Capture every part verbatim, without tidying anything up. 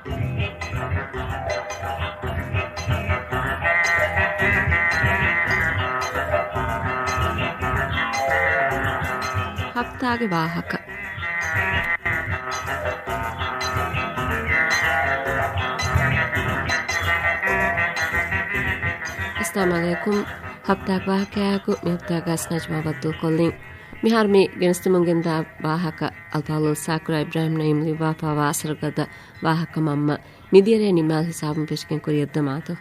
ހަފްތާގެ ވާހަކަ. އައްސަލާމު ޢަލައިކުމް. ހަފްތާގެ ވާހަކަޔާއެކު މި ހަފްތާގެ ގަސް ނަޖްމާ ބައްދަލުކޮށްލިން. މިހާރު މި ގެނެސްދިމުން ގެންދާ ވާހަކަ އަލްފާޟިލް ސާކިރާ އިބްރާހިމް ނައީމް ލިޔުއްވާފާވާ އަސަރުގަދަ ވާހަކަ މަންމަ މިދިޔަރޭ ނިންމާލި ހިސާބުން ފެށިގެން ކުރިޔަށްދަމާތޯ.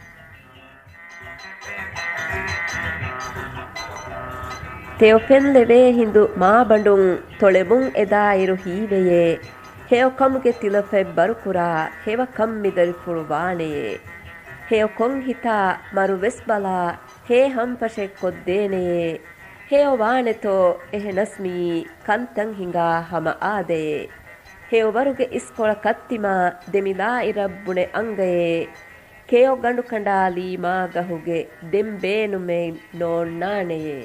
ތެޔޮ ފެންލެވޭ ހިނދު މާބަނޑުން ތޮޅެބުން އެދާއިރު ހީވެޔޭ. ހެޔޮ ކަމުގެ ތިލަފަތް ބަރުކުރާ ހެވަ ކަން މި ދަރިފުޅު ވާނެޔޭ. ހެޔޮ ކޮން ހިތާ މަރު ވެސް ބަލާ ހޭ ހަމްފަށެއް ކޮށްދޭނެޔޭ. ހެޔޮ ވާނެތޯ އެހެނަސް މިއީ ކަންތައް ހިނގާ ހަމަ އާދަޔޭ. ހެޔޮ ވަރުގެ އިސްކޮޅަށް ކައްތިމާ ދެމިލާއިރަށް ބުނެ އަނގަޔޭ. ކެޔޮ ގަނޑު ކަނޑާލީ މާ ގަހުގެ ދެން ބޭނުމެއް ނޯންނާނެޔޭ.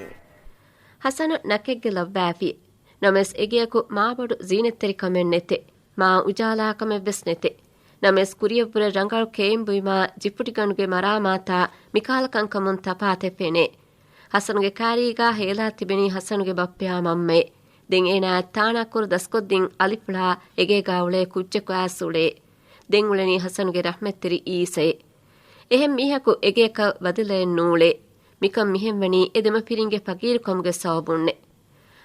ހަސަނު ނަކެއްގެ ލައްވާފި. ނަމަވެސް އެގެއަކު މާބޮޑު ޒީނަތްތެރިކަމެއް ނެތެ. މާ އުޖާލާކަމެއްވެސް ނެތެ. ނަމަވެސް ކުރިޔަށްވުރެ ރަނގަޅު ކެއިން ބުއިމާ ޖިފުޑިގަނޑުގެ މަރާމާތާ މިކާލަ ކަންކަމުން ތަފާތެއް ފެނޭ. ހަސަނުގެ ކާރީގާ ހޭލާ ތިބެނީ ހަސަނުގެ ބައްޕަޔާ މަންމައެ. ދެން އޭނާ ތާނާކުރު ދަސްކޮށްދިން އަލިފުޅާ އެގޭގާ އުޅޭ ކުއްޖަކު އާސް އުޅޭ. ދެން އުޅެނީ ހަސަނުގެ ރަޙްމަތްތެރި އީސައެ. އެހެން މީހަކު އެގޭކަށް ވަދެލައެއް ނޫޅޭ. މިކަން މިހެންވަނީ އެ ދެމަފިރިންގެ ފަގީރުކަމުގެ ސަބަބުންނެ.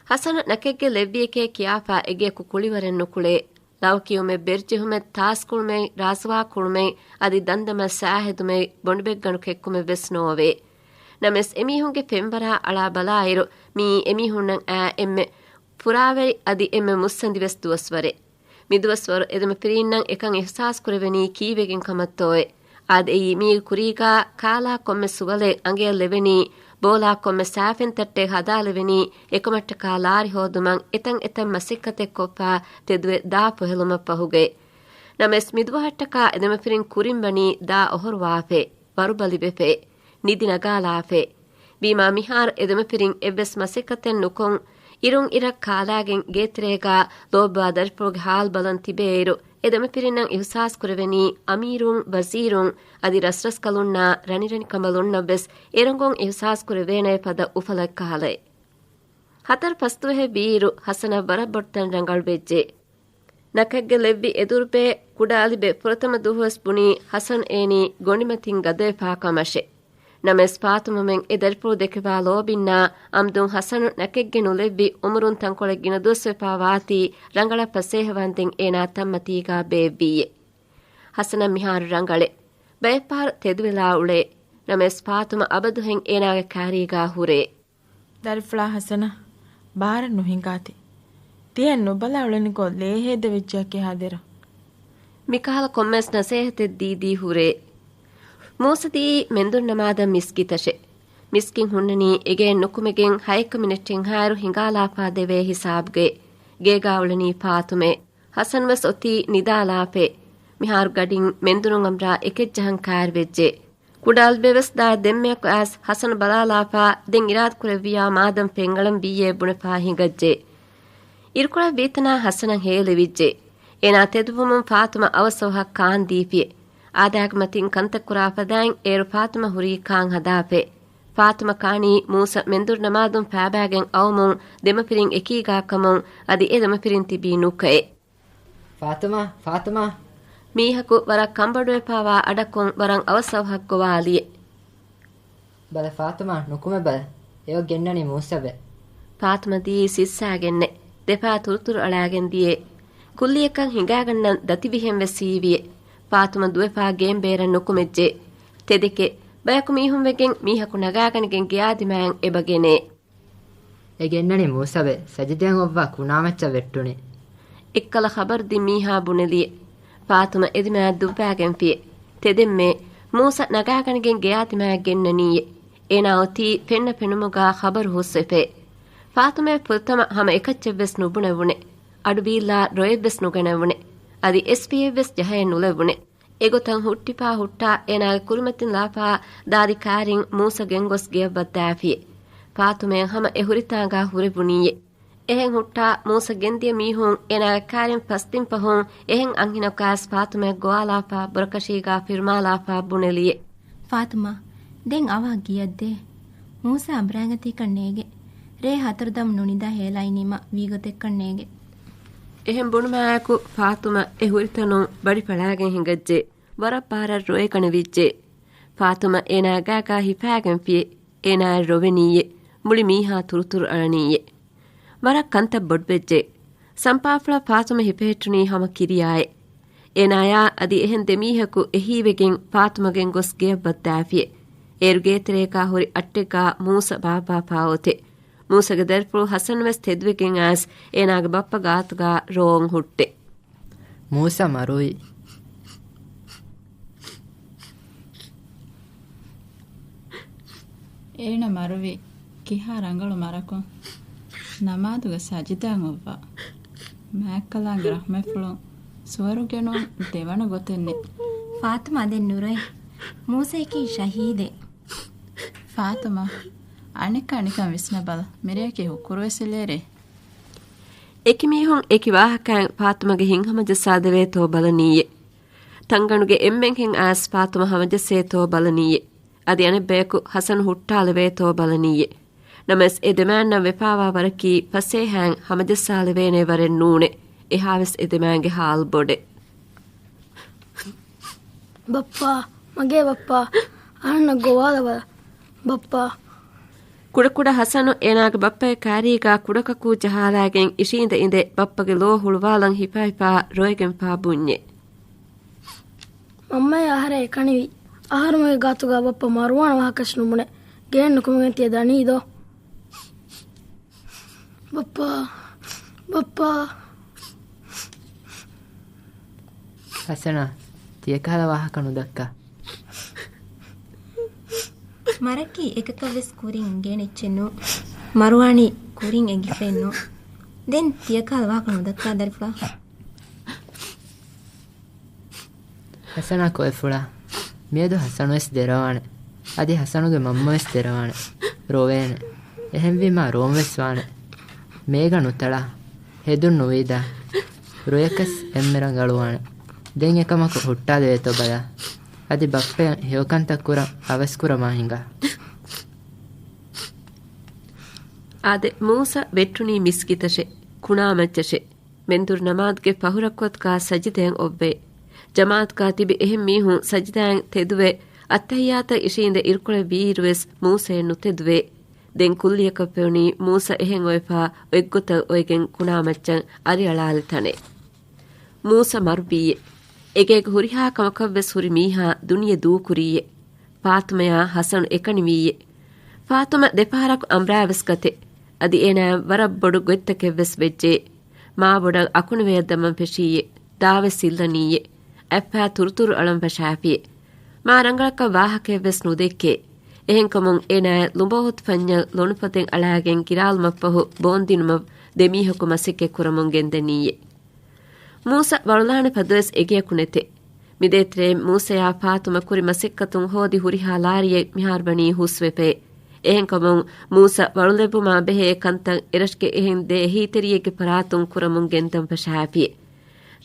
ހަސަނަށް ނަކެއްގެ ލެއްވިއެކޭ ކިޔާފާ އެގެއަކު ކުޅިވަރެއް ނުކުޅޭ. ލަވަ ކިޔުމެއް، ބެރުޖެހުމެއް، ތާސްކުޅުމެއް، ރާޒުވާ ކުޅުމެއް، އަދި ދަންދަމަށް ސާހެދުމެއް، ބޮނޑުބެއްގަނޑު ކެއްކުމެއް ވެސް ނޯވޭ. ނަމަވެސް އެމީހުންގެ ފެންވަރާ އަޅާ ބަލާއިރު، މިއީ އެމީހުންނަށް އާ އެންމެ ފުރާވެރި އަދި އެންމެ މުއްސަނދިވެސް ދުވަސްވަރެއް. މިދުވަސްވަރު އެދެމަފިރީންނަށް އެކަން އިޙްސާސް ކުރެވެނީ ކީއްވެގެން ކަމަށްތޯއޭ؟ އާދެ، އެއީ މީގެ ކުރީގާ ކާލާ ކޮންމެ ސުވަލެއް އަނގަޔަށް ލެވެނީ، ބޯލާ ކޮންމެ ސާފެން ތައްޓެއް ހަދާލެވެނީ، އެކަމަށްޓަކާ ލާރި ހޯދުމަށް އެތަން އެތަން މަސައްކަތެއް ކޮށްފާ ތެދުވެ ދާ ފޮހެލުމަށް ފަހުގައި. ނަމަވެސް މިދުވަހަށްޓަކާ އެދެމަފިރިން ކުރިން ވަނީ ދާ އޮހޮރުވާފައި، ވަރުބަލިވެފައި، ނިދި ނަގާލާފައި. ވީމާ މިހާރު އެދެމަފިރިން އެއްވެސް މަސައްކަތެއް ނުކޮށް، އިރުން އިރަށް ކާލާގެން ގޭތެރޭގާ ލޯބިވާ ދަރިފުޅުގެ ހާލު ބަލަން ތިބޭއިރު، އެ ދެމަފިރިންނަށް އިހުސާސް ކުރެވެނީ އަމީރުން، ވަޒީރުން، އަދި ރަސްރަސްކަލުންނާ ރަނިރަނިކަމަލުންނަށްވެސް އެރޮނގުން އިހުސާސް ކުރެވޭނެ ފަދަ އުފަލެއްކަހަލައެ. ހަތަރު ފަސްދުވަހެއް ވީއިރު ހަސަނަށް ވަރަށް ބޮޑުތަން ރަނގަޅުވެއްޖެ. ނަކެއްގެ ލެއްވި އެދުރުބޭ ކުޑައަލިބެ ފުރަތަމަ ދުވަހުވެސް ބުނީ ހަސަން އޭނީ ގޮނޑިމަތިން ގަދަވެފާ ކަމަށެ. ނަމަވެސް ފާތުމަމެން އެ ދަރިފުޅު ދެކެވާ ލޯބިންނާ އަމްދުން ހަސަނު ނަކެއްގެ ނުލެއްވި އުމުރުން ތަންކޮޅެއް ގިނަ ދުވަސްވެފާ ވާތީ ރަނގަޅަށް ފަސޭހަވާންދެން އޭނާ ތަންމަތީގާ ބޭއްވީއެ. ހަސަނަށް މިހާރު ރަނގަޅެ. ބައެއްފަހަރު ތެދުވެލާ އުޅޭ. ނަމަވެސް ފާތުމަ އަބަދުހެން އޭނާގެ ކާރީގާ ހުރޭ. ދަރިފުޅާ ހަސަނަށް ބާރެއް ނުހިނގާތި. ތިޔަ ނުބަލާ އުޅެނިކޮށް ލޭހޭދެވެއްޖެއަކީ ހާދަރަ. މިކަހަލަ ކޮންމެސް ނަސޭހަތެއް ދީދީ ހުރޭ. މޫސަ ދިޔީ މެންދުރު ނަމާދަށް މިސްކިތަށެ. މިސްކިތް ހުންނަނީ އެގޭން ނުކުމެގެން ހައެއްކަ މިނެޓެއްހާއިރު ހިނގާލާފާ ދެވޭ ހިސާބުގައި. ގޭގާ އުޅެނީ ފާތުމައެ. ހަސަން ވެސް އޮތީ ނިދާލާފައެ. މިހާރު ގަޑިން މެންދުރުން އަމްރާ އެކެއްޖަހަން ކާރިވެއްޖެ. ކުޑައަލިބެވެސް ދާ ދެންމެއަކު އައިސް ހަސަނު ބަލާލާފާ ދެން އިރާދަކުރެއްވިޔާ މާދަން ފެންގަޅަން ވީއޭ ބުނެފާ ހިނގައްޖެ. އިރުކޮޅަށް ވީތަނާ ހަސަނަށް ހޭލެވިއްޖެ. އޭނާ ތެދުވުމުން ފާތުމަ އަވަސްއަވަހަށް ކާން ދީފިއެ. އާދައިގެ މަތިން ކަންތައް ކުރާ ފަދައިން އޭރު ފާތުމަ ހުރީ ކާން ހަދާފައެ. ފާތުމަ ކާނީ މޫސަ މެންދުރު ނަމާދުން ފާބާގެން އައުމުން ދެމަފިރިން އެކީގާ ކަމުން އަދި އެ ދެމަފިރިން ތިބީ ނުކައެ. ފާތުމާ، ފާތުމާ! މީހަކު ވަރަށް ކަންބޮޑުވެފާވާ އަޑަކުން ވަރަށް އަވަސްއަވަހަށް ގޮވާލިއެ. ބަލަ ފާތުމާ، ނުކުމެ ބަލަ. އެޔޮ ގެންނަނީ މޫސަބެ. ފާތުމަ ދިޔީ ސިއްސާގެންނެ. ދެފާ ތުރުތުރު އަޅާގެން ދިޔެ. ކުއްލިއަކަށް ހިނގާގަންނަން ދަތިވިހެން ވެސް ހީވިއެ. ފާތުމަ ދުވެފާ ގޭން ބޭރަށް ނުކުމެއްޖެ. ތެދެކެ. ބަޔަކު މީހުން ވެގެން މީހަކު ނަގާގަނެގެން ގެޔާ ދިމާއަށް އެބަ ގެނޭ. އެ ގެންނަނީ މޫސަބެ، ސަޖިދައަށް އޮއްވާ ކުނާމައްޗަށް ވެއްޓުނީ. އެއްކަލަ ޚަބަރު ދިން މީހާ ބުނެލިއެ. ފާތުމަ އެދިމާ ދުއްވާގެންފިއެ. ތެދެއްމެ، މޫސަ ނަގާގަނެގެން ގެޔާ ދިމާއަށް ގެންނަނީއެ. އޭނާ އޮތީ ފެންނަ ފެނުމުގާ ޚަބަރު ހުސްވެފައެ. ފާތުމައަށް ފުރަތަމަ ހަމަ އެކައްޗެއްވެސް ނުބުނެވުނެ. އަޑު ބީއްލާ ރޮއެއްވެސް ނުގަނެވުނެ. އަދި އެސްޕީއެއްވެސް ޖަހައެއް ނުލެވުނެ. އެގޮތަށް ހުއްޓިފާ ހުއްޓާ އޭނާގެ ކުރިމަތިން ލާފާ ދާދި ކާރިން މޫސަ ގެންގޮސް ގެޔަށް ވައްދާފިއެ. ފާތުމައަށް ހަމަ އެ ހުރިތާނގާ ހުރެވުނީއެ. އެހެން ހުއްޓާ މޫސަ ގެންދިޔަ މީހުން އޭނާގެ ކާރިން ފަސްދިން ފަހުން އެހެން އަންހެނަކާސް ފާތުމައަށް ގޮވާލާފާ ބުރަކަށީގާ ފިރުމާލާފާ ބުނެލިއެ. ފާތުމާ، ދެން އަވަހަށް ގިޔަށްދޭ. މޫސަ އަނބުރާގަތީކަން ނޭގެ. ރޭ ހަތަރު ދަމު ނުނިދާ ހޭލާ އިނީމަ ވީގޮތެއްކަން ނޭގެ. އެހެން ބުނުމާއެކު ފާތުމަ އެ ހުރިތަނުން ބަޑި ފަޅާގެން ހިނގައްޖެ. ވަރަށް ބާރަށް ރޮއެގަނެވިއްޖެ. ފާތުމަ އޭނާ ގާގާ ހިފާގެންފިއެ. އޭނާއަށް ރޮވެނީއެ. މުޅި މީހާ ތުރުތުރު އަޅަނީއެ. ވަރަށް ކަންތައް ބޮޑުވެއްޖެ. ސަމްޕާފުޅަށް ފާތުމަ ހިފެހެއްޓުނީ ހަމަ ކިރިޔާއެ. އޭނާޔާ އަދި އެހެން ދެމީހަކު އެހީވެގެން ފާތުމަގެން ގޮސް ގެޔަށް ވައްދާފިއެ. އޭރު ގޭތެރޭގާ ހުރި އައްޓެއްގާ މޫސަ ބާއްވާފާ އޮތެ. މޫސަގެ ދަރިފުޅު ހަސަން ވެސް ތެދުވެގެން އައިސް އޭނާގެ ބައްޕަ ގާތުގާ ރޯން ހުއްޓެ. މޫސަ މަރުވި. އޭނަ މަރުވި ކިހާ ރަނގަޅު މަރަކުން. ނަމާދުގަ ސަޖިދާން އޮއްވާ. މާތްކަލާނގެ ރަޙްމަތްފުޅުން ސުވަރުގެ ނޫން ދެވަނަ ގޮތެއް ނެތް. ފާތުމާ ދެން ނުރޮއެ. މޫސައަކީ ޝަހީދެއް. ފާތުމާ، އަނެއްކާ ނިކަން ވިސްނަބަލަ. މިރެއަކީ ހުކުރުވެސް އެލޭރޭ. އެކި މީހުން އެކި ވާހަކައިން ފާތުމަގެ ހިތް ހަމަޖައްސާދެވޭތޯ ބަލަނީއޭ. ތަންގަނޑުގެ އެންމެންހެން އައިސް ފާތުމަ ހަމަޖައްސޭތޯ ބަލަނީއޭ. އަދި އަނެއްބަޔަކު ހަސަނު ހުއްޓާލެވޭތޯ ބަލަނީއޭ. ނަމަވެސް އެ ދެމާންނަށް ވެފާވާ ވަރަކީ ފަސޭހައިން ހަމަޖައްސާލެވޭނޭ ވަރެއް ނޫނޭ. އެހާވެސް އެ ދެމާންގެ ހާލު ބޮޑޭ. ބައްޕާ، މަގޭ ބައްޕާ، އަހަންނަށް ގޮވާލަބަލަ. ބައްޕާ. ކުޑަކުޑަ ހަސަނު އޭނާގެ ބައްޕަގެ ކާރީގާ ކުޑަކަކޫ ޖަހާލާގެން އިށީނދެ އިނދެ ބައްޕަގެ ލޯ ހުޅުވާލަން ހިފާ ހިފާ ރޮއެގެންފާ ބުންޏެ. މަންމައޭ އަހަރެން އެކަނިވީ. އަހަރުމެންގެ ގާތުގާ ބައްޕަ މަރުވާނެ ވާހަކައެއް ނުބުނެ. ގެއެއް ނުކުމެގެން ތިޔަ ދަނީ ދޯ؟ ބައްޕާ، ބައްޕާ. ހަސަނާ، ތިޔަކަހަލަ ވާހަކަ ނުދައްކާ. މަރަކީ އެކަކަށްވެސް ކުރިން އެނގޭނެ އެއްޗެއް ނޫން. މަރުވާނީ ކުރިން އެނގިފައެއް ނޫން. ދެން ތިޔަކަހަލަ ވާހަކަ ނުދައްކާ ދަރިފުޅާ. ހަސަނާ ކޮއެފުޅާ. މިއަދު ހަސަނުވެސް ދެރަވާނެ. އަދި ހަސަނުގެ މަންމަވެސް ދެރަވާނެ. ރޮވޭނެ. އެހެންވީމާ ރޯންވެސް ވާނެ. މޭގަ ނުތަޅާ. ހެދުން ނުވީދާ. ރޮޔަކަސް އެންމެ ރަނގަޅުވާނެ. ދެން އެކަމަކު ހުއްޓާލެވޭތޯ ބަލާ. އަދި ބައްޕަޔަށް ހެޔޮކަންތައް ކުރަން އަވަސްކުރަމާ ހިނގާ. އާދެ، މޫސަ ވެއްޓުނީ މިސްކިތަށެ، ކުނާމައްޗަށެ. މެންދުރު ނަމާދުގެ ފަހުރަކުވަތުގާ ސަޖިދައަށް އޮއްވޭ. ޖަމާޢަތުގާ ތިބި އެހެން މީހުން ސަޖިދައިން ތެދުވެ، އައްތަހިއްޔާތަށް އިށީނދެ އިރުކޮޅެއް ވީއިރުވެސް މޫސައެއް ނުތެދުވޭ. ދެން ކުއްލިއަކަށް ފެނުނީ މޫސަ އެހެން އޮވެފާ އޮތްގޮތަށް އޮތްގޮތަށް އޮތްގޮތަށް އޮތްގޮތަށް އަރިއަޅާލި ތަނެއް. މޫސަ މަރުވީއެ. އެގޭގެ ހުރިހާ ކަމަކަށްވެސް ހުރި މީހާ ދުނިޔެ ދޫކުރީއެ. ފާތުމަޔާ ހަސަނު އެކަނިވީއެ. ފާތުމަ ދެފަހަރަކު އަނބްރާވެސް ގަތެ. އަދި އޭނާއަށް ވަރަށް ބޮޑު ގޮތްތަކެއްވެސް ވެއްޖެ. މާބޮޑަށް އަކުނިވެޔަށް ދަމަން ފެށީއެ. ދާވެސް ސިއްލަނީއެ. އަތްފައި ތުރުތުރު އަޅަން ފަށާފިއެ. މާ ރަނގަޅަކަށް ވާހަކައެއްވެސް ނުދެއްކޭ. އެހެންކަމުން އޭނާއަށް ލުނބޯހުތުފަންޏަށް ލޮނުފަތެއް އަޅާގެން ގިރާލުމަށްފަހު ބޯންދިނުމަށް ދެމީހަކު މަސައްކަތް ކުރަމުން ގެންދަނީއެ. މޫސަ ވަޅުލާނެ ފަދަވެސް އެގެޔަކު ނެތެ. މިދޭތެރޭ މޫސަޔާ ފާތުމަ ކުރި މަސައްކަތުން ހޯދި ހުރިހާ ލާރިއެއް މިހާރު ވަނީ ހުސްވެފައެ. އެހެންކަމުން މޫސަ ވަޅުލެއްވުމާ ބެހޭ ކަންތައް އެރަށުގެ އެހެން ދެ އެހީތެރިއެއްގެ ފަރާތުން ކުރަމުން ގެންދަން ފަށާފިއެ.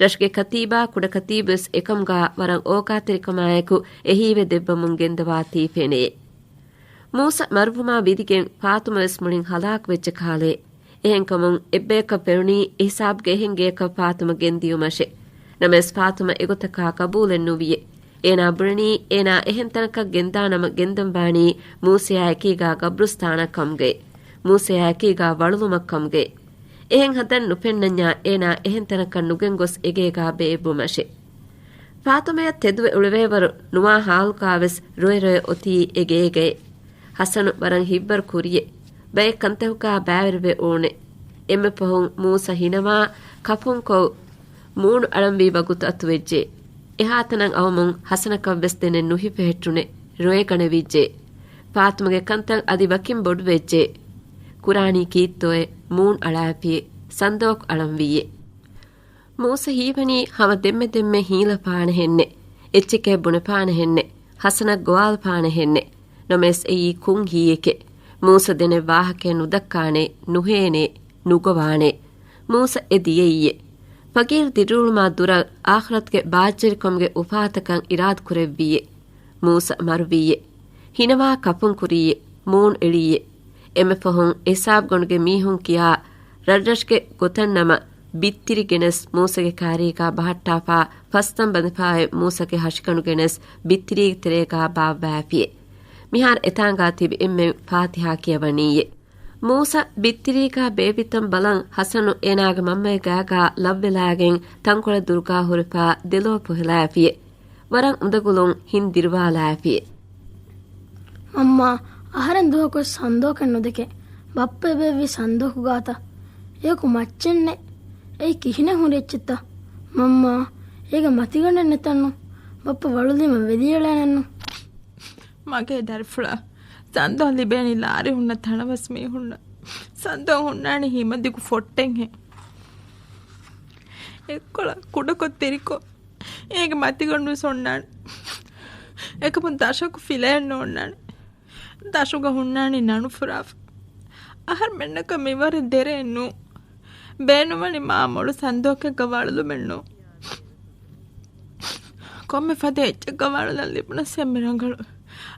ރަށުގެ ކަތީބާ ކުޑަ ކަތީބުވެސް އެކަމުގާ ވަރަށް އޯގާތެރިކަމާއެކު އެހީވެ ދެއްވަމުން ގެންދަވާތީ ފެނޭ. މޫސަ މަރުވުމާ ވިދިގެން ފާތުމަވެސް މުޅިން ހަލާކުވެއްޖެ ކަހަލައެ. އެހެންކަމުން އެއްބަޔަކަށް ފެނުނީ އެހިސާބުގެ އެހެން ގެޔަކަށް ފާތުމަ ގެންދިޔުމަށެ. ނަމަވެސް ފާތުމަ އެގޮތަކާ ގަބޫލެއް ނުވިއެ. އޭނާ ބުނަނީ އޭނާ އެހެން ތަނަކަށް ގެންދާނަމަ ގެންދަންވާނީ މޫސަޔާ އެކީގާ ގަބްރުސްތާނަށް ކަމުގައި. މޫސަޔާ އެކީގާ ވަޅުލުމަށް ކަމުގައި. އެހެން ހަދަން ނުފެންނަންޏާ އޭނާ އެހެން ތަނަކަށް ނުގެންގޮސް އެގޭގާ ބެއެއްވުމަށެ. ފާތުމަޔަށް ތެދުވެ އުޅެވޭވަރު ނުވާ ހާލުގާވެސް ރޮއެ ރޮއެ އޮތީ އެ ގޭގައެ. ހަސަނު ވަރަށް ހިތްވަރު ކުރިއެ. ބައެއް ކަންތަކުގާ ބައިވެރިވެ އުޅުނެ. އެންމެ ފަހުން މޫސަ ހިނަވާ ކަފުންކޮށް މޫނު އަޅަންވީ ވަގުތު އަތުވެއްޖެ. އެހާތަނަށް އައުމުން ހަސަނަކަށްވެސް ދެނެއް ނުހިފެހެއްޓުނެ. ރޮއެގަނެވިއްޖެ. ފާތުމަގެ ކަންތައް އަދި ވަކިން ބޮޑުވެއްޖެ. ކުރާނީ ކީއްތޯއެ؟ މޫނު އަޅާފިއެ. ސަންދޯކު އަޅަންވީއެ. މޫސަ ހީވަނީ ހަމަ ދެންމެ ދެންމެ ހީލަފާނެހެންނެ. އެއްޗެކޭ ބުނެފާނެހެންނެ. ހަސަނަށް ގޮވާލަފާނެހެންނެ. ނަމަވެސް އެއީ ކުން ހީއެކެ. މޫސަ ދެނެއް ވާހަކައެއް ނުދައްކާނެ، ނުހޭނެ. ނުގޮވާނެ. މޫސަ އެ ދިޔައީއެ. ފަގީރު ދިރިއުޅުމާ ދުރަށް އާޚިރަތުގެ ބާއްޖަވެރިކަމުގެ އުފާތަކަށް އިރާދަކުރެއްވީއެ. މޫސަ މަރުވީއެ. ހިނަވާ ކަފުން ކުރީއެ. މޫނު އެޅީއެ. އެންމެ ފަހުން އެހިސާބުގަނޑުގެ މީހުން ކިޔާ ރަށްރަށުގެ ގޮތަށް ނަމަ، ބިއްތިރި ގެނެސް މޫސަގެ ކާރީގާ ބަހައްޓާފާ، ފަސްތަން ބަނދެފާއެ މޫސަގެ ހަށިގަނޑު ގެނެސް ބިއްތިރީގެ ތެރޭގާ ބާއްވާފިއެ. މިހާރު އެތާނގާ ތިބި އެންމެން ފާތިހާ ކިޔަވަނީއެ. މޫސަ ބިއްތިރީގާ ބޭއްވިތަން ބަލަން ހަސަނު އޭނާގެ މަންމަގެ ގާގާ ލައްވެލާގެން ތަންކޮޅެއް ދުރުގާ ހުރެފާ ދެލޯ ފޮހެލާފިއެ. ވަރަށް އުނދަގުލުން ހިން ދިރުވާލާފިއެ. މަންމާ، އަހަރެން ދުވަހަކުވެސް ސަންދޯކެއް ނުދެކެ. ބައްޕަ އެބައިވީ ސަންދޯކު ގާތަށް. އެޔަކު މައްޗެއްނެއް. އެއީ ކިހިނެއް ހުރި އެއްޗެއްތަ؟ މަންމާ، އޭގެ މަތިގަނޑެއް ނެތަންނު. ބައްޕަ ވަޅުލީމަ ވެލިއެޅޭނެއްނު. މަގޭ ދަރިފުޅާ، ސަންދޯ ލިބޭނީ ލާރި ހުންނަ ތަނަވަސް މީހުންނަށް. ސަންދޯ ހުންނާނީ ހިމަދިގު ފޮއްޓެއްހެން. އެއްކޮޅަށް ކުޑަކޮށް ތިރިކޮށް، އޭގެ މަތިގަނޑުވެސް އޮންނާނެ. އެކަމުން ދަށަކު ފިލައެއް ނޯންނާނެ. ދަށުގަ ހުންނާނީ ނަނުފުރާފަ. އަހަރުމެންނަކަށް މިވަރެއް ދެރައެއް ނޫން. ބޭނުންވަނީ މާ މޮޅު ސަންދޯކެއްގަ ވަޅުލުމެއް ނޫން. ކޮންމެ ފަދަ އެއްޗެއްގަ ވަޅުލަން ލިބުނަސް އެންމެ ރަނގަޅު.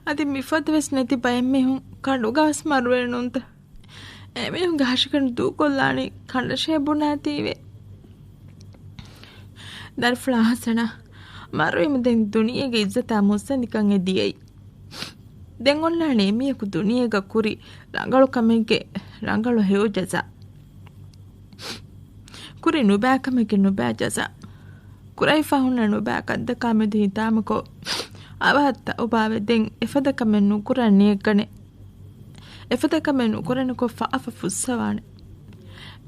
އަދި މިފަދަވެސް ނެތި ބައެއް މީހުން ކަނޑުގަވެސް މަރުވޭނުންތަ؟ އެމީހުންގެ ހަށިގަނޑު ދޫކޮށްލާނީ ކަނޑަށޭ ބުނާތީވެ. ދަރިފުޅާ ހަސަނާ، މަރުވީމަ ދެން ދުނިޔޭގެ އިއްޒަތާ މުއްސަނދިކަން އެ ދިޔައީ. ދެން އޮންނާނެ އެމީހަކު ދުނިޔޭގަ ކުރި ރަނގަޅު ކަމެއްގެ ރަނގަޅު ހެޔޮ ޖަޒާ. ކުރި ނުބާ ކަމެއްގެ ނުބާ ޖަޒާ. ކުރައިފަ ހުންނަ ނުބާ ކަންތަކާ މެދު ހިތާމަކޮށް، އަވަހަށް ތައުބާވެ ދެން އެފަދަ ކަމެއް ނުކުރަން ނިޔަތްގަނެ. އެފަދަ ކަމެއް ނުކުރަނިކޮށް ފާފަ ފުއްސަވާނެ.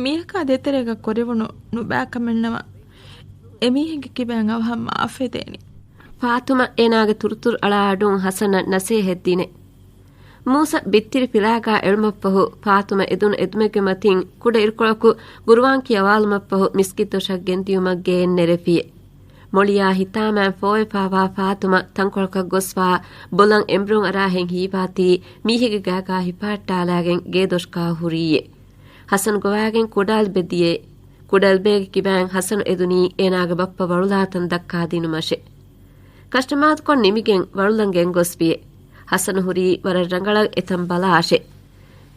މީހަކާ ދޭތެރޭގަ ކުރެވުނު ނުބާ ކަމެއްނަމަ، އެމީހެއްގެ ކިބައިން އަވަހަށް މާފެދޭނެ. ފާތުމަ އޭނާގެ ތުރުތުރު އަޅާ އަޑުން ހަސަނަށް ނަސޭހަތްދިނެ. މޫސަ ބިއްތިރި ފިލާގާ އެޅުމަށްފަހު، ފާތުމަ އެދުނު އެދުމެއްގެ މަތިން ކުޑަ އިރުކޮޅަކު ގުރުއާން ކިޔަވާލުމަށްފަހު މިސްކިތްދޮށަށް ގެންދިޔުމަށް ގެއެއް ނެރެފިއެ. މޮޅިޔާ ހިތާމައިން ފޯވެފާވާ ފާތުމަ ތަންކޮޅަކަށް ގޮސްފާ، ބޮލަށް އެނބުރުން އަރާހެން ހީވާތީ މީހެއްގެ ގާގާ ހިފަހައްޓާލާގެން ގޭދޮށްކާ ހުރީއެ. ހަސަން ގޮވާގެން ކުޑައަލްބެ ދިޔައެ. ކުޑައަލްބޭގެ ކިބައިން ހަސަނު އެދުނީ އޭނާގެ ބައްޕަ ވަޅުލާތަން ދައްކާދިނުމަށެ. ކަށްޓަމާދުކޮށް ނިމިގެން ވަޅުލަން ގެންގޮސްފިއެ. ހަސަނު ހުރީ ވަރަށް ރަނގަޅަށް އެތަން ބަލާށެ.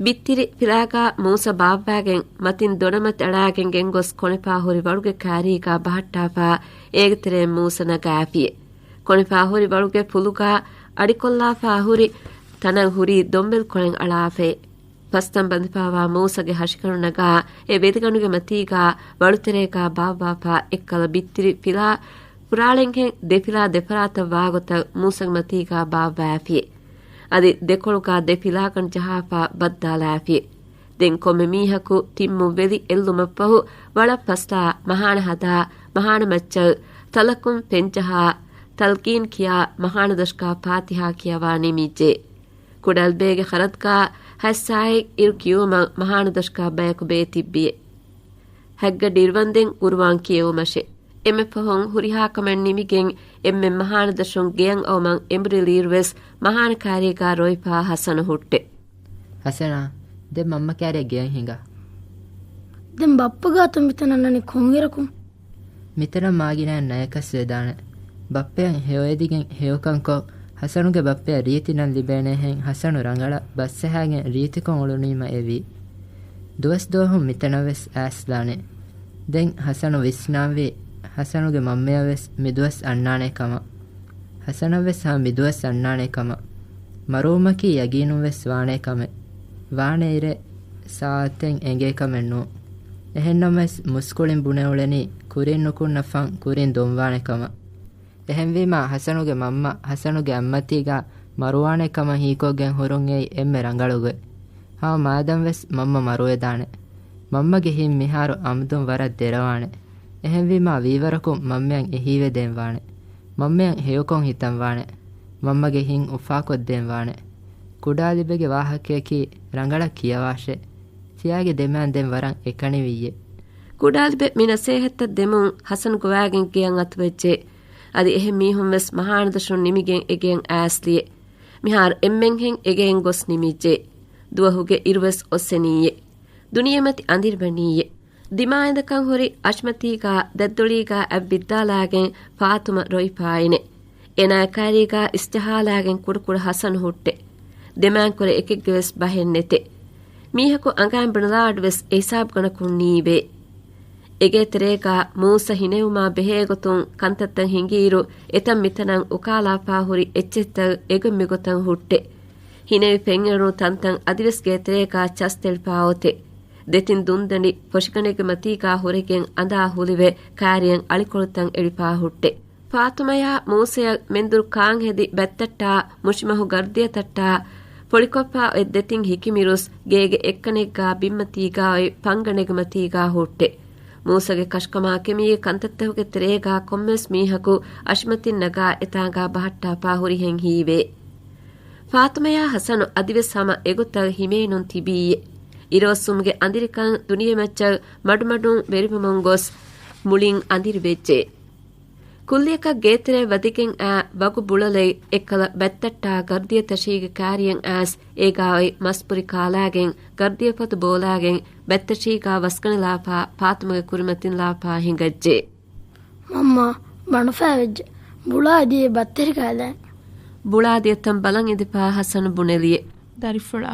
ބިއްތިރި ފިލާގާ މޫސަ ބާއްވާގެން މަތިން ދޮނަމަތި އަޅާގެން ގެންގޮސް ކޮނެފާ ހުރި ވަޅުގެ ކާރީގާ ބަހައްޓާފާ އޭގެ ތެރެއިން މޫސަ ނަގާފިއެ. ކޮނެފާ ހުރި ވަޅުގެ ފުލުގާ އަޑިކޮށްލާފާ ހުރި ތަނަށް ހުރީ ދޮންބެލް ކޮޅެއް އަޅާފައެ. ފަސްތަން ބަނދެފާވާ މޫސަގެ ހަށިގަނޑު ނަގާ އެ ވެލިގަނޑުގެ މަތީގާ ވަޅުތެރޭގާ ބާއްވާފާ އެއްކަލަ ބިއްތިރި ފިލާ ފުރާޅެންހެން ދެފިލާ ދެފަރާތަށް ވާގޮތަށް މޫސަގެ މަތީގާ ބާއްވާފިއެ. އަދި ދެކޮޅުގާ ދެ ފިލާގަނޑު ޖަހާފާ ބައްދާލާފިއެ. ދެން ކޮންމެ މީހަކު ތިން މުއްވެލި އެއްލުމަށްފަހު ވަޅަށް ފަސްދާ މަހާނަ ހަދާ މަހާނަ މައްޗަށް ތަލަކުން ފެންޖަހާ ތަލްގީން ކިޔާ މަހާނަ ދޮށްކާ ފާތިހާ ކިޔަވާ ނިމިއްޖެ. ކުޑައަލްބޭގެ ޚަރަދުގާ ހަތް ސާޢެއް އިރު ކިޔުމަށް މަހާނަ ދޮށްކާ ބަޔަކު ބޭތިއްބިއެ. ހައްގަ ޑިރުވަންދެން ގުރުއާން ކިޔެވުމަށެ. އެންމެ ފަހުން ހުރިހާ ކަމެއް ނިމިގެން އެންމެން މަހާނަ ދޮށުން ގެޔަށް އައުމަށް އެނބުރިލިއިރުވެސް މަހާނަ ކާރީގާ ރޮއިފާ ހަސަނު ހުއްޓެ. ހަސަނާ، ދެން މަންމަ ކާރިއަށް ގެޔަށް ހިނގާ. ދެން ބައްޕަ ގާތުން މިތަނަށް އަންނަނީ ކޮންއިރަކުން؟ މިތަނަށް މާގިނައަށް ނަޔަކަސް ވެދާނެ. ބައްޕަޔަށް ހެޔޮއެދިގެން ހެޔޮކަންކޮށް، ހަސަނުގެ ބައްޕަޔަށް ރީތި ނަން ލިބޭނޭހެން ހަސަނު ރަނގަޅަށް ބަސްއަހާގެން ރީތިކޮށް އުޅުނީމަ އެވީ. ދުވަސް ދުވަހުން މިތަނަށް ވެސް އައިސްލާނެ. ދެން ހަސަނު ވިސްނާންވީ، ހަސަނުގެ މަންމަޔަށް ވެސް މިދުވަސް އަންނާނޭ ކަމަށް. ހަސަނަށް ވެސް ހަމަ މިދުވަސް އަންނާނޭ ކަމަށް. މަރުވުމަކީ ޔަގީނުން ވެސް ވާނޭ ކަމެއް. ވާނެ އިރެއް ސާއަތެއް އެނގޭ ކަމެއް ނޫން. އެހެންނަމަވެސް މުސްކުޅިން ބުނެ އުޅެނީ ކުރިން ނުކުންނަ ފަން ކުރިން ދޮންވާނެ ކަމަށް. އެހެންވީމާ ހަސަނުގެ މަންމަ ހަސަނުގެ އަތްމަތީގާ މަރުވާނެ ކަމަށް ހީކޮށްގެން ހުރުން އެއީ އެންމެ ރަނގަޅު ގޮތް. ހަމަ މާދަން ވެސް މަންމަ މަރުވެދާނެ. މަންމަގެ ހިތް މިހާރު އަމުދުން ވަރަށް ދެރަވާނެ. އެހެންވީމާ ވީވަރަކުން މަންމަޔަށް އެހީވެދޭން ވާނެ. މަންމަޔަށް ހެޔޮކޮށް ހިތަން ވާނެ. މަންމަގެ ހިތް އުފާކޮށްދޭން ވާނެ. ކުޑައަލިބެގެ ވާހަކަޔަކީ ރަނގަޅަށް ކިޔަވާށޭ. ތިޔާގެ ދެމައިން ދެން ވަރަށް އެކަނިވިއްޔޭ. ކުޑައަލިބެ މި ނަސޭހަތްތައް ދެމުން ހަސަން ގޮވާގެން ގެޔަށް އަތުވެއްޖެ. އަދި އެހެން މީހުން ވެސް މަހާނަދޮށުން ނިމިގެން އެގެއަށް އައިސްލިޔެ. މިހާރު އެންމެންހެން އެގެއިން ގޮސް ނިމިއްޖެ. ދުވަހުގެ އިރުވެސް އޮއްސެނީއެ. ދުނިޔެމަތި އަނދިރިވަނީއޭ. ދިމާއިންދަކަށް ހުރި އަށިމަތީގާ ދަތްދޮޅީގާ އަތް ބިއްދާލާގެން ފާތުމަ ރޮއިފާއިނެ. އޭނާ ކައިރީގާ އިސްޖަހާލާގެން ކުޑަކުޑަ ހަސަނު ހުއްޓެ. ދެމާތްކުރެ އެކެއްގެވެސް ބަހެއް ނެތެ. މީހަކު އަނގައިން ބުނެލާއަޑުވެސް އެހިސާބުގަނަކުން ނީވޭ. އެގޭތެރޭގާ މޫސަ ހިނެވުމާ ބެހޭގޮތުން ކަންތައްތައް ހިނގިއިރު، އެތަން މިތަނަށް އުކާލާފާ ހުރި އެއްޗެއްތައް އެގޮތް މިގޮތަށް ހުއްޓެ. ހިނެވި ފެންއެޅުނު ތަންތަން އަދިވެސް ގޭތެރޭގާ ޗަސް ތެޅިފާ އޮތެ. ދެތިން ދުންދަނޑި ފޮށިގަނެގެ މަތީގާ ހުރެގެން އަނދާ ހުލިވެ، ކާރިއަށް އަޅިކޮޅުތައް އެޅިފާ ހުއްޓެ. ފާތުމަޔާ މޫސަޔަށް މެންދުރު ކާން ހެދި ބައްތައްޓާ މުށިމަހު ގަރްދިޔަތައްޓާ ފޮޅިކޮށްފާ އޮތް ދެތިން ހިކިމިރުސް ގޭގެ އެއްކަނެއްގާ ބިންމަތީގާ އޮތް ފަންގަނެގެ މަތީގާ ހުއްޓެ. މޫސަގެ ކަށުކަމާ ކެމިއި ކަންތައްތަކުގެ ތެރޭގާ ކޮންމެވެސް މީހަކު އަށިމަތިން ނަގާ އެތާނގާ ބަހައްޓާފާ ހުރިހެން ހީވޭ. ފާތުމަޔާ ހަސަނު އަދިވެސް ހަމަ އެގޮތަށް ހިމޭނުން ތިބީއޭ. އިރުއޮއްސުމުގެ އަނދިރިކަން ދުނިޔެމައްޗަށް މަޑުމަޑުން ވެރިވަމުން ގޮސް މުޅިން އަނދިރިވެއްޖެ. ކުއްލިއަކަށް ގޭތެރެއަށް ވަދެގެން އައި ވަގު ބުޅަލައި އެއްކަލަ ބައްތައްޓާ ގަރްދިޔަ ތަށީގެ ކާރިއަށް އައިސް އޭގާ އޮތް މަސް ބުރި ކާލާގެން ގަރްދިޔަ ފޮތު ބޯލާގެން ބައްތަށީގާ ވަސްގަނެލާފާ ފާތުމަގެ ކުރިމަތިން ލާފާ ހިނގައްޖެ. މަންމާ، ބަނޑުފައި ވެއްޖެ. ބުޅާ ދިޔަ ބައްތެރި ކާލާ. ބުޅާ ދިޔަތަން ބަލަން އެދިފާ ހަސަނު ބުނެލިއެ. ދަރިފުޅާ،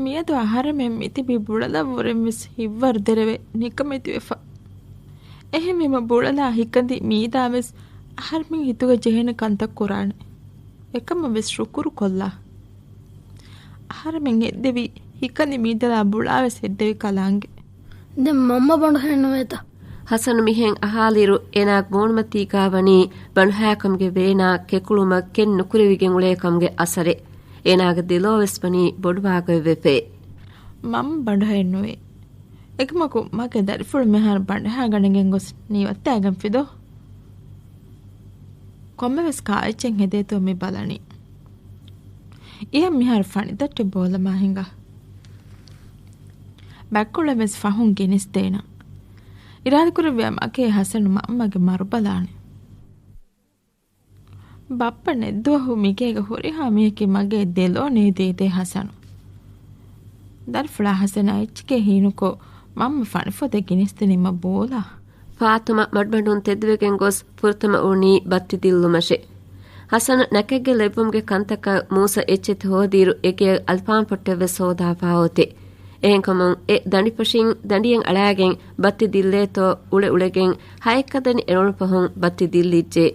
މިއަދު އަހަރެމެން މިތިބީ ބުޅަލަށްވުރެން ވެސް ހިތްވަރު ދެރަވެ ނިކަމެތިވެފަ. އެހެންވީމަ ބުޅަލާ ހިކަނދި މީދާ ވެސް އަހަރެމެން ހިތުގަ ޖެހޭނެ ކަންތައް ކުރާނެ. އެކަމަށް ވެސް ޝުކުރު ކޮށްލާ. އަހަރެމެން ހެއްދެވީ ހިކަނދި މީދަލާ ބުޅާ ވެސް ހެއްދެވި ކަލާނގެ. ދެން މަންމަ ބަނޑުހައެއް ނުވޭތަ؟ ހަސަނު މިހެން އަހާލިއިރު އޭނާގެ މޫނުމަތީގާ ވަނީ ބަނޑުހައިކަމުގެ ވޭނާ ކެކުޅުމަށް ކެތް ނުކުރެވިގެން އުޅޭކަމުގެ އަސަރެއް. އޭނާގެ ދެލޯ ވެސް ވަނީ ބޮޑުވާގޮތްވެފައެ. މަންމަ ބަނޑުހައެއް ނުވޭ. އެކަމަކު މަގޭ ދަރިފުޅު މިހާރު ބަނޑުހައިގަނެގެން ގޮސް ނީވައްތައިގެންފި ދޯ؟ ކޮންމެވެސް ކާއެއްޗެއް ހެދޭތޯ މި ބަލަނީ. އިހަށް މިހާރު ފަނިތައްޓެއް ބޯލަމާ ހިނގާ. ބައްކޮޅެއް ވެސް ފަހުން ގެނެސްދޭނަން. އިރާދަކުރެއްވިއްޔާ މަގޭ ހަސަނު މަންމަގެ މަރު ބަލާނެ. ބައްޕަ ނެތްދުވަހު މިގޭގަ ހުރިހާ މީހަކީ މަގޭ ދެލޯ ނޭދޭ ހަސަނު. ދަރިފުޅާ ހަސަނާ އެއްޗެކޭ ހީނުކޮށް، މަންމަ ފަނިފޮދެއް ގެނެސްދިނީމަ ބޯލާ. ފާތުމަ މަޑުމަޑުން ތެދުވެގެން ގޮސް ފުރަތަމަ އުޅުނީ ބައްތި ދިއްލުމަށެ. ހަސަނު ނަކެއްގެ ލެއްވުމުގެ ކަންތަކަށް މޫސަ އެއްޗެތި ހޯދިއިރު އެގެއަށް އަލްފާން ފޮއްޓެއްވެސް ހޯދާފާ އޮތެ. އެހެންކަމުން އެ ދަނޑިފޮށިން ދަނޑިއެއް އަޅާގެން ބައްތި ދިއްލޭތޯ އުޅެ އުޅެގެން ހައެއްކަދަނި އެޅުނު ފަހުން ބައްތި ދިއްލިއްޖެ.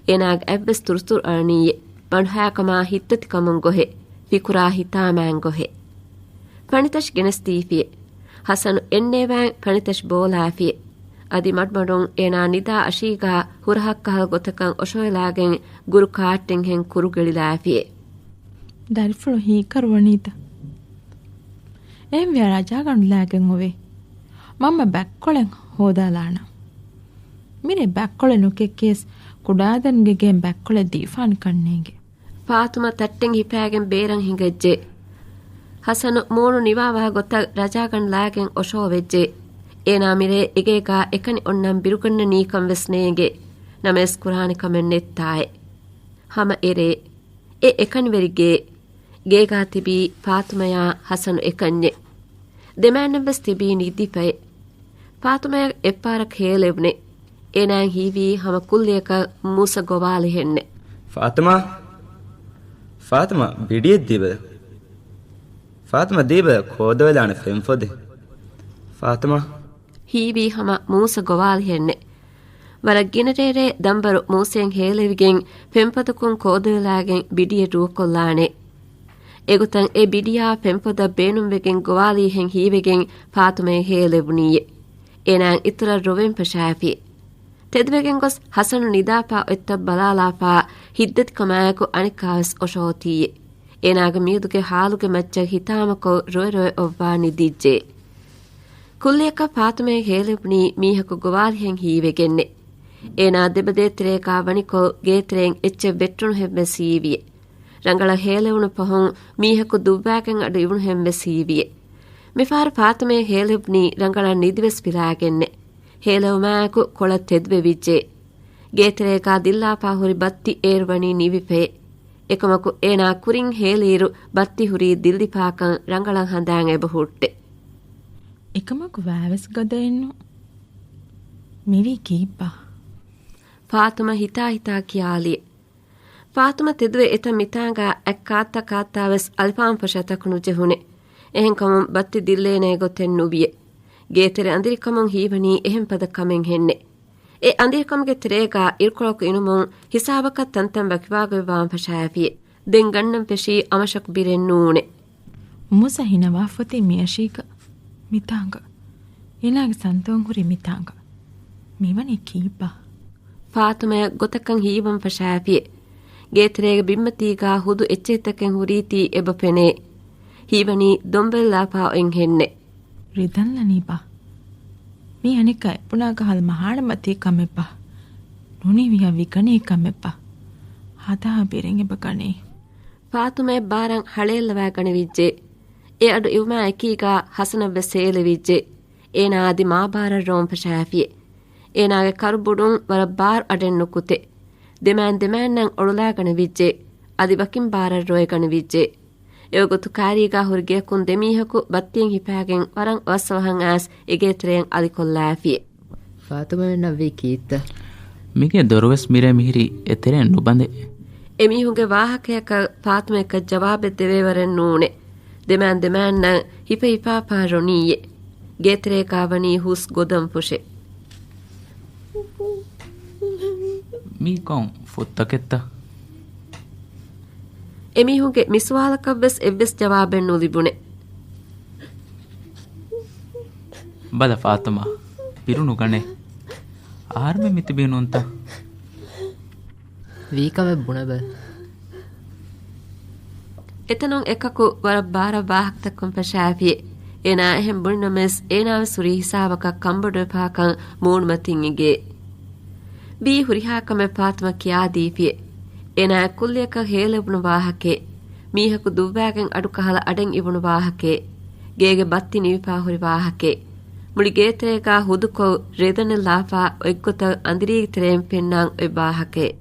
އޭނާގެ އަތްވެސް ތުރުތުރު އަޅަނީއެ. ބަނޑުހައިކަމާ ހިތްދަތިކަމުން ގޮހެ. ފިކުރާ ހިތާމައިން ގޮހެ. ފަނިތަށި ގެނެސްދީފިއެ. ހަސަނު އެންނޭވާން ފަނިތަށި ބޯލާފިއެ. އަދި މަޑުމަޑުން އޭނާ ނިދާ އަށީގާ ހުރަހައްކަހަލަ ގޮތަކަށް އޮށޯއެލާގެން ގުރު ކާއްޓެއްހެން ކުރުގެޅިލާފިއެ. ދަރިފުޅު ހީކަރުވަނީތަ؟ އެހެންވިޔާ ރަޖާގަނޑުލާގެން އޮވޭ. މަންމަ ބައްކޮޅެއް ހޯދާލާނަން. މިރޭ ބައްކޮޅެއް ނުކެއްކިޔަސް ކުޑައިދަންގެ ގެއިން ބައްކޮޅެއް ދީފާނެކަން ނޭނގެ. ފާތުމަ ތައްޓެއް ހިފާގެން ބޭރަށް ހިނގައްޖެ. ހަސަނު މޫނު ނިވާވާ ގޮތަށް ރަޖާގަނޑުލާގެން އޮށޯވެއްޖެ. އޭނާ މިރޭ އެގޭގާ އެކަނި އޮންނަން ބިރުގަންނަނީކަން ވެސް ނޭނގެ. ނަމަވެސް ކުރާނެ ކަމެއް ނެއްތާއެ. ހަމަ އެރޭ. އެ އެކަނިވެރި ގޭ. ގޭގާ ތިބީ ފާތުމަޔާ ހަސަނު އެކަންޏެ. ދެމާންނަށްވެސް ތިބީ ނިދިފައެ. ފާތުމަޔަށް އެއްފަހަރަކު ހޭލެވުނެ. އޭނާއަށް ހީވީ ހަމަ ކުއްލިއަކަށް މޫސަ ގޮވާލިހެންނެ. ފާތުމާ! ފާތުމާ، ބިޑިއެއް ދީބަލަ. ފާތުމާ، ދީބަލަ ކޯދޮވެލާނެ ފެންފޮދެއް. ފާތުމާ. ހީވީ ހަމަ މޫސަ ގޮވާލިހެންނެ. ވަރަށް ގިނަ ރޭރޭ ދަނބަރު މޫސައަށް ހޭލެވިގެން ފެންފޮދަކުން ކޯދޮވެލާގެން ބިޑިއެއް ރުއަކޮށްލާނެ. އެގޮތަށް އެ ބިޑިއާ ފެންފޮދަށް ބޭނުންވެގެން ގޮވާލީހެން ހީވެގެން ފާތުމައަށް ހޭލެވުނީއެ. އޭނާއަށް އިތުރަށް ރޮވެން ފަށާފިއެ. ތެދުވެގެން ގޮސް ހަސަނު ނިދާފާ އޮތްތައް ބަލާލާފާ ހިތްދަތިކަމާއެކު އަނެއްކާވެސް އޮށޯތީއެ. އޭނާގެ މިއަދުގެ ހާލުގެ މައްޗަށް ހިތާމަކޮށް ރޮއެ ރޮއެ އޮއްވާ ނިދިއްޖެ. ކުއްލިއަކަށް ފާތުމައަށް ހޭލެވުނީ މީހަކު ގޮވާލިހެން ހީވެގެންނެ. އޭނާ ދެބަދޭތެރޭގާ ވަނިކޮށް ގޭތެރެއިން އެއްޗެއް ވެއްޓުނުހެން ވެސް ހީވިއެ. ރަނގަޅަށް ހޭލެވުނު ފަހުން މީހަކު ދުއްވާގެން އަޑު އިވުނުހެން ވެސް ހީވިއެ. މިފަހަރު ފާތުމައަށް ހޭލެވުނީ ރަނގަޅަށް ނިދިވެސް ފިލާގެންނެ. ހޭލެވުމާއެކު ކޮޅަށް ތެދުވެވިއްޖެ. ގޭތެރޭގާ ދިއްލާފާ ހުރި ބައްތި އޭރު ވަނީ ނިވިފައެ. އެކަމަކު އޭނާ ކުރިން ހޭލިއިރު ބައްތި ހުރީ ދިއްލިފާކަން ރަނގަޅަށް ހަނދާން އެބަ ހުއްޓެ. އެކަމަކު ވާވެސް ގަދައެއްނު. މިވީ ކީއްބާ؟ ފާތުމަ ހިތާ ހިތާ ކިޔާލި. ފާތުމަ ތެދުވެ އެތަން މިތާނގާ އަތް ކާއްތަ ކާއްތާވެސް އަލިފާން ފަށަތަކު ނުޖެހުނެ. އެހެންކަމުން ބައްތި ދިއްލޭނޭ ގޮތެއް ނުވިއެ. ގޭތެރެ އަނދިރިކަމުން ހީވަނީ އެހެން ފަދަ ކަމެއް ހެންނެ. އެ އަނދިރިކަމުގެ ތެރޭގާ އިރުކޮޅަކު އިނުމުން ހިސާބަކަށް ތަންތަން ވަކިވާގޮތްވާން ފަށާފިއެ. ދެން ގަންނަން ފެށީ އަމަށަކު ބިރެއް ނޫނެ. މޫސަ ހިނަވާފޮތީ މިއަށީގަ މިތާނގަ. އޭނާގެ ސަންތޯން ހުރީ މިތާނގަ. މިވަނީ ކީއްބާ؟ ފާތުމަޔަށް ގޮތަކަށް ހީވަން ފަށާފިއެ. ގޭތެރޭގެ ބިންމަތީގާ ހުދު އެއްޗެހިތަކެއް ހުރީތީ އެބަ ފެނޭ. ހީވަނީ ދޮންބެލް ލާފާ އޮތް ހެންނެ. ރިދަންލަނީބާ؟ މީ އަނެއްކާ އެއްބުނާގަ ހަލަ މަހާނަމަތީ ކަމެއްބާ؟ ނުނިވިޔަ ވިގަނޭ ކަމެއްބާ؟ ހަދާ ބިރެން އެބަ ގަނޭ. ފާތުމައަށް ބާރަށް ހަޅޭއްލަވާ ގަނެވިއްޖެ. އެ އަޑު އިވުމާ އެކީގާ ހަސަނަށްވެސް ހޭލެވިއްޖެ. އޭނާ އަދި މާބާރަށް ރޯން ފަށާފިއެ. އޭނާގެ ކަރު ބުޑުން ވަރަށް ބާރު އަޑެއް ނުކުތެ. ދެމާން ދެމާންނަށް އޮޅުލާގަނެވިއްޖެ. އަދި ވަކިން ބާރަށް ރޮއެ ގަނެވިއްޖެ. އެވަގުތު ކާރީގާ ހުރި ގެޔަކުން ދެމީހަކު ބައްތިން ހިފާގެން ވަރަށް އަވަސްއަވަހަށް އައިސް އެގޭތެރެއަށް އަލިކޮށްލާފިއެ. ފާތުމަމެންނަށްވީ ކީއްތަ؟ މިގޭ ދޮރުވެސް މިރޭ މިހިރީ އެތެރެއަށް ނުބަނދޭ. އެމީހުންގެ ވާހަކަޔަކަށް ފާތުމައަކަށް ޖަވާބެއް ދެވޭވަރެއް ނޫނެ. ދެމާން ދެމާންނަށް ހިފަ ހިފާފާ ރޮނީއެ. ގޭތެރޭގާ ވަނީ ހުސް ގޮދަން ފުށެއް. މީ ކޮން ފުއްތަކެއްތަ؟ އެމީހުންގެ މިސުވާލަކަށްވެސް އެއްވެސް ޖަވާބެއް ނުލިބުނެ. ބަލަ ފާތުމާ، ބިރު ނުގަނޭ. އަހަރުމެން މިތިބީ ނޫންތަ؟ ވީކަމެއް ބުނެބަލަ. އެތަނުން އެކަކު ވަރަށް ބާރަށް ވާހަކަތައް ކޮން ފަށާފިއެ. އޭނާ އެހެން ބުނިނަމަވެސް، އޭނާވެސް ހުރީ ހިސާބަކަށް ކަންބޮޑުވެފާކަން މޫނުމަތިން އެނގޭ. ވީ ހުރިހާ ކަމެއް ފާތުމަ ކިޔާދީފިއެ. އޭނާ ކުއްލިއަކަށް ހޭލެވުނު ވާހަކައެއް. މީހަކު ދުއްވާގެން އަޑު ކަހަލަ އަޑެއް އިވުނު ވާހަކައެއް. ގޭގެ ބައްތި ނިވިފާ ހުރި ވާހަކައެއް. މުޅި ގޭތެރޭގާ ހުދުކޮށް ރެދަނެއް ލާފާ އޮތްގޮތަށް އަނދިރީގެ ތެރެއިން ފެންނާން އޮތް ވާހަކައެއް.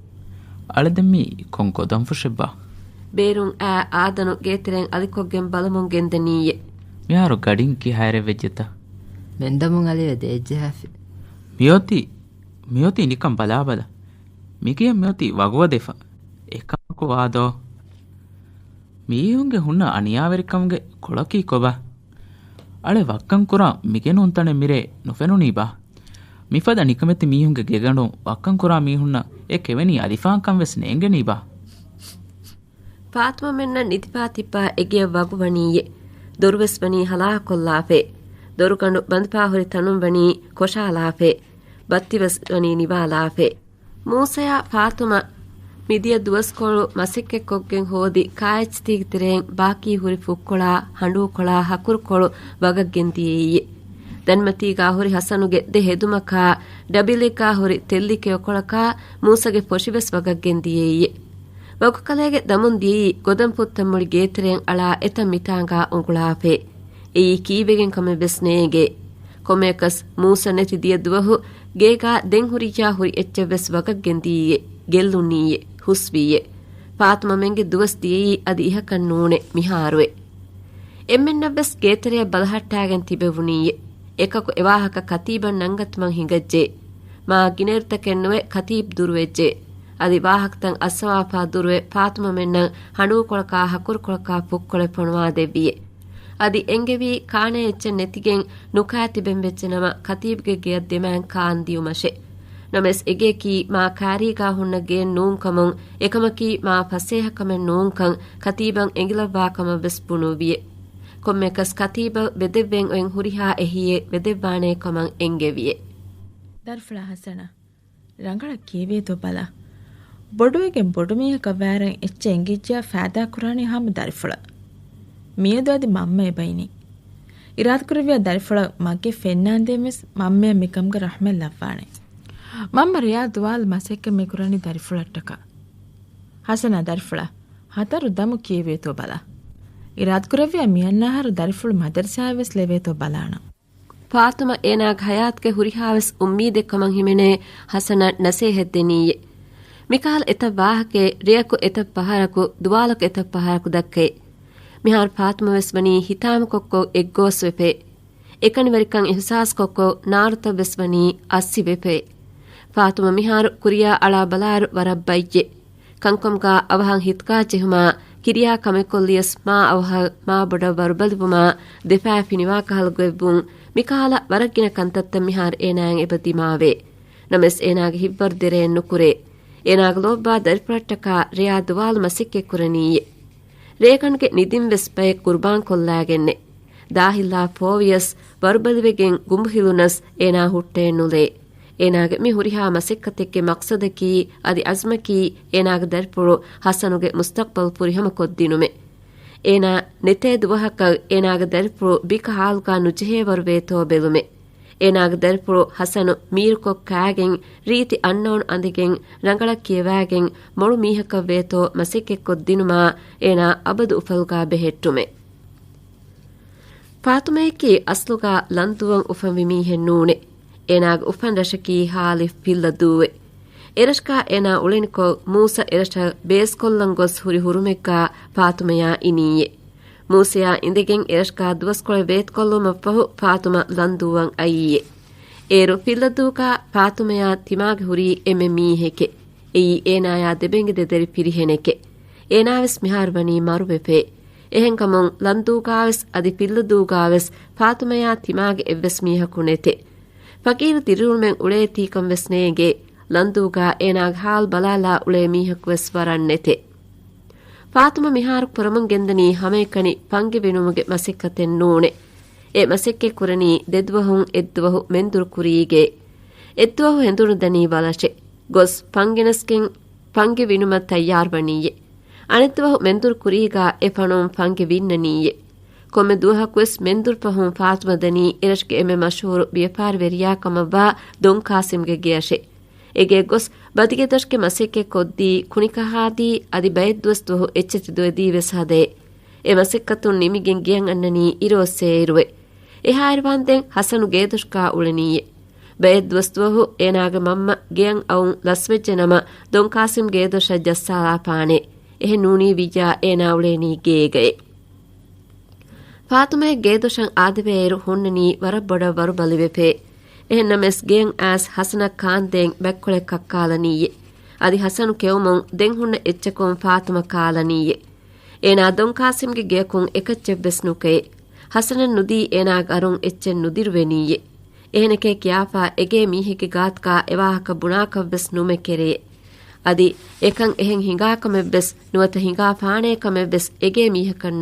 އަޅެ ދެން މީ ކޮން ގޮދަން ފުށެއްބާ؟ ބޭރުން އާ އާދަނު ގޭތެރެއަށް އަލިކޮށްގެން ބަލަމުން ގެންދަނީއެ. މިހާރު ގަޑިން ކިހާއިރެއް ވެއްޖެތަ؟ މެންދަމުން އަލިވެ ދޭއްޖެހާފި. މިއޮތީ، މިއޮތީ ނިކަން ބަލާބަލަ. މިގެޔަށް މިއޮތީ ވަގުވަދެފަ. އެކަމަކު ވާދޯ. މީހުންގެ ހުންނަ އަނިޔާވެރިކަމުގެ ކޮޅަކީ ކޮބާ؟ އަޅެ ވައްކަން ކުރާ މިގެނޫން ތަނެއް މިރޭ ނުފެނުނީބާ؟ މިފަދަ ނިކަމެތި މީހުންގެ ގެގަނޑުން ވައްކަން ކުރާ މީހުންނަށް އެ ކެވެނި އަލިފާންކަން ވެސް ނޭނގެނީބާ؟ ފާތުމަމެންނަށް ނިދިފާ ތިއްބާ އެގެޔަށް ވަގު ވަނީއޭ. ދޮރުވެސް ވަނީ ހަލާކޮށްލާފޭ. ދޮރުގަނޑު ބަނދުފާ ހުރި ތަނުން ވަނީ ކޮށާލާފޭ. ބައްތިވެސް ވަނީ ނިވާލާފޭ. މޫސަޔާ ފާތުމަ މިދިޔަ ދުވަސްކޮޅު މަސައްކަތްކޮށްގެން ހޯދި ކާއެއްޗިތީގެ ތެރެއިން ބާކީ ހުރި ފުއްކޮޅާ، ހަނޑޫކޮޅާ، ހަކުރުކޮޅު ވަގަށް ގެންދިޔައީއޭ. ދަންމަތީގާ ހުރި ހަސަނުގެ ދެ ހެދުމަކާ، ޑަބިލެއްގާ ހުރި ތެއްލި ކެޔޮކޮޅަކާ، މޫސަގެ ފޮށިވެސް ވަގަށް ގެންދިޔައީއޭ. ވަގުކަލޭގެ ދަމުން ދިޔައީ ގޮދަން ފުއްތައް މުޅި ގޭތެރެއިން އަޅާ އެތަން މިތާނގާ އުނގުޅާފޭ. އެއީ ކީއްވެގެން ކަމެއް ވެސް ނޭނގޭ. ކޮންމެއަކަސް މޫސަ ނެތި ދިޔަ ދުވަހު ގޭގާ ދެން ހުރިއްޔާ ހުރި އެއްޗެއް ވެސް ވަގަށް ގެންދިޔައީއޭ، ގެއްލުނީއޭ، ހުސްވީއޭ. ފާތުމަމެންގެ ދުވަސް ދިޔައީ އަދި އިހަކަށް ނޫނޭ މިހާރުއޭ. އެންމެންނަށްވެސް ގޭތެރެއަށް ބަލަހައްޓާގެން ތިބެވުނީއޭ. އެކަކު އެވާހަކަ ކަތީބަށް ނަންގަތުމަށް ހިނގައްޖެ. މާ ގިނައިރުތަކެއް ނުވެ ކަތީބް ދުރުވެއްޖެ. އަދި ވާހަކަތައް އައްސަވާފާ ދުރުވެ ފާތުމަމެންނަށް ހަނޑޫކޮޅަކާ ހަކުރުކޮޅަކާ ފުއްކޮޅެއް ފޮނުވާ ދެއްވިއޭ. އަދި އެންގެވީ ކާނޭ އެއްޗެއް ނެތިގެން ނުކާތިބެން ވެއްޖެނަމަ ކަތީބްގެ ގެޔަށް ދެމާން ކާން ދިޔުމަށެ. ނަމަވެސް އެގެޔަކީ މާ ކާރީގާ ހުންނަ ގެއެއް ނޫންކަމުން، އެކަމަކީ މާ ފަސޭހަކަމެއް ނޫންކަން ކަތީބަށް އެނގިލައްވާ ކަމަށް ވެސް ބުނުއްވިއޭ. ކޮންމެއަކަސް ކަތީބަށް ވެދެއްވެން އޮތް ހުރިހާ އެހީއެއް ވެދެއްވާނޭ ކަމަށް އެންގެވިއޭ. ދަރިފުޅާ ހަސަނާ، ރަނގަޅަށް ކިޔެވޭތޯ ބަލާ. ބޮޑުވެގެން ބޮޑުމީހަކަށް ވާރަށް އެއްޗެއް އެނގިއްޖެޔާ ފައިދާ ކުރާނީ ހަމަ ދަރިފުޅަށް. މިއަދު އަދި މަންމަ އެބައިނީ. އިރާދަކުރެއްވިޔާ ދަރިފުޅަށް މަގޭ ފެންނާންދޭން ވެސް މަންމަޔަށް މިކަމުގެ ރަޙްމަތް ލައްވާނެ. މަންމަ ރެޔާ ދުވާލު މަސައްކަތް މިކުރަނީ ދަރިފުޅަށްޓަކާ. ހަސަނާ ދަރިފުޅާ، ހަތަރު ދަމު ކިޔެވޭތޯ ބަލާ. އިރާދަކުރެއްވިޔާ މިއަންނަ އަހަރު ދަރިފުޅު މަދަރުސާއަށް ވެސް ލެވޭތޯ ބަލާނަން. ފާތުމަ އޭނާގެ ހަޔާތުގެ ހުރިހާވެސް އުއްމީދެއް ކަމަށް ހިމެނޭ ހަސަނަށް ނަސޭހަތް ދެނީއޭ. މިކަހަލަ އެތައް ވާހަކައެއް ރެޔަކު އެތައް ފަހަރަކު، ދުވާލަކު އެތައް ފަހަރަކު ދައްކައޭ. މިހާރު ފާތުމަ ވެސް ވަނީ ހިތާމަކޮށްކޮށް އެއްގޯސްވެފޭ. އެކަނިވެރިކަން އިހުސާސްކޮށްކޮށް ނާރުތައް ވެސް ވަނީ އައްސި ވެފައި. ފާތުމަ މިހާރު ކުރިޔާ އަޅާ ބަލާއިރު ވަރަށް ބައްޔެ. ކަންކަމުގާ އަވަހަށް ހިތުގާ ޖެހުމާ، ކިރިޔާ ކަމެއްކޮށްލިޔަސް މާ އަވަހަށް މާ ބޮޑަށް ވަރުބަލިވުމާ، ދެފާ ފިނިވާ ކަހަލަ ގޮތްވުން، މިކަހަލަ ވަރަށް ގިނަ ކަންތައްތައް މިހާރު އޭނާއަށް އެބަ ދިމާވޭ. ނަމަވެސް އޭނާގެ ހިތްވަރު ދެރައެއް ނުކުރޭ. އޭނާގެ ލޯބިވާ ދަރިފުޅަށްޓަކާ ރެޔާ ދުވާލު މަސައްކަތް ކުރަނީއޭ. ރޭގަނޑުގެ ނިދިން ވެސް ބައެއް ޤުރުބާން ކޮށްލާގެންނެ. ދާހިއްލާ ފޯވިޔަސް، ވަރުބަލިވެގެން ގުނބު ހިލުނަސް އޭނާ ހުއްޓައެއް ނުލޭ. އޭނާގެ މި ހުރިހާ މަސައްކަތެއްގެ މަޤްޞަދަކީ އަދި އަޒްމަކީ އޭނާގެ ދަރިފުޅު ޙަސަނުގެ މުސްތަޤްބަލް ފުރިހަމަކޮށްދިނުމެއް. އޭނާ ނެތޭ ދުވަހަކަށް އޭނާގެ ދަރިފުޅު ބިކަ ޙާލުގާ ނުޖެހޭވަރު ވޭތޯ ބެލުމެއް. އޭނާގެ ދަރިފުޅު ޙަސަނު މީރުކޮށް ކާގެން، ރީތި އަންނައުނު އަނދިގެން، ރަނގަޅަށް ކިޔަވާގެން، މޮޅު މީހަކަށް ވޭތޯ މަސައްކަތްކޮށްދިނުމާ އޭނާ އަބަދު އުފަލުގާ ބެހެއްޓުމެއް. ފާތުމަޔަކީ އަސްލުގާ ލަންދޫއަށް އުފަންވި މީހެއް ނޫނެ. އޭނާގެ އުފަން ރަށަކީ ހާލިފް ފިއްލަދޫއެ. އެރަށުގާ އޭނާ އުޅެނިކޮށް، މޫސަ އެރަށަށް ބޭސްކޮށްލަން ގޮސް ހުރި ހުރުމެއްގާ ފާތުމަޔާ އިނީއެ. މޫސަޔާ އިނދެގެން އެރަށުގާ ދުވަސްކޮޅެއް ވޭތުކޮށްލުމަށްފަހު ފާތުމަ ލަންދޫއަށް އައީއެ. އޭރު ފިއްލަދޫގާ ފާތުމަޔާ ތިމާގެ ހުރީ އެންމެ މީހެކެ. އެއީ އޭނާޔާ ދެބެންގެ ދެދަރި ފިރިހެނެކެ. އޭނާވެސް މިހާރު ވަނީ މަރުވެފައެ. އެހެންކަމުން ލަންދޫގާވެސް އަދި ފިއްލަދޫގާވެސް ފާތުމަޔާ ތިމާގެ އެއްވެސް މީހަކު ނެތެ. ފަގީރު ދިރިއުޅުމެއް އުޅޭތީކަން ވެސް ނޭނގޭ. ލަންދޫގާ އޭނާގެ ހާލު ބަލާލާ އުޅޭ މީހަކު ވެސް ވަރަށް ނެތެ. ފާތުމަ މިހާރު ކުރަމުން ގެންދަނީ ހަމައެކަނި ފަންގި ވިނުމުގެ މަސައްކަތެއް ނޫނެ. އެ މަސައްކަތް ކުރަނީ ދެދުވަހުން އެއްދުވަހު މެންދުރު ކުރީގެ. އެއްދުވަހު ހެނދުނުދަނީ ވަލަށެ. ގޮސް ފަންގިނަސްގެން ފަންގި ވިނުމަށް ތައްޔާރުވަނީއެ. އަނެއްދުވަހު މެންދުރު ކުރީގާ އެ ފަނުން ފަންގި ވިންނަނީއެ. ކޮންމެ ދުވަހަކުވެސް މެންދުރު ފަހުން ފާތުމަ ދަނީ އެރަށުގެ އެންމެ މަޝްހޫރު ވިޔަފާރިވެރިޔާ ކަމަށްވާ ދޮން ޤާސިމްގެ ގެޔަށެ. އެގޭ ގޮސް ބަދިގެދޮށުގެ މަސައްކަތް ކޮށްދީ ކުނިކަހާދީ އަދި ބައެއްދުވަސް ދުވަހު އެއްޗެތި ދުވެދީ ވެސް ހަދޭ. އެ މަސައްކަތުން ނިމިގެން ގެޔަށް އަންނަނީ އިރުއޮއްސޭ އިރުވެ. އެހާއިރުވާންދެން ޙަސަނު ގޭދޮށުގާ އުޅެނީއެ. ބައެއްދުވަސް ދުވަހު އޭނާގެ މަންމަ ގެޔަށް އައުން ލަސްވެއްޖެނަމަ، ދޮން ޤާސިމް ގޭދޮށަށް ޖައްސާލާފާނެ. އެހެން ނޫނީ ވިއްޔާ އޭނާ އުޅޭނީ ގޭގައެ. ފާތުމައެއް ގޭދޮށަށް އާދެވޭއިރު ހުންނަނީ ވަރަށް ބޮޑަށް ވަރުބަލިވެފައި. އެހެން ނަމަވެސް ގެޔަށް އައިސް ޙަސަނަށް ކާންދޭން ބައެއްކޮޅެއް ކައްކާލަނީއެ. އަދި ޙަސަނު ކެއުމުން ދެން ހުންނަ އެއްޗަކުން ފާތުމަ ކާލަނީއެ. އޭނާ ދޮން ޤާސިމްގެ ގެޔަކުން އެކައްޗެއްވެސް ނުކެއެ. ޙަސަނަށް ނުދީ އޭނާގެ އަރުން އެއްޗެއް ނުދިރުވެނީއެ. އެހެނެކޭ ކިޔާފާ އެގޭ މީހެއްގެ ގާތުގާ އެވާހަކަ ބުނާކަށްވެސް ނުމެ ކެރޭ. އަދި އެކަން އެހެން ހިނގާކަމެއްވެސް ނުވަތަ ހިނގާފާނޭ ކަމެއްވެސް އެގޭ މީހަކަށް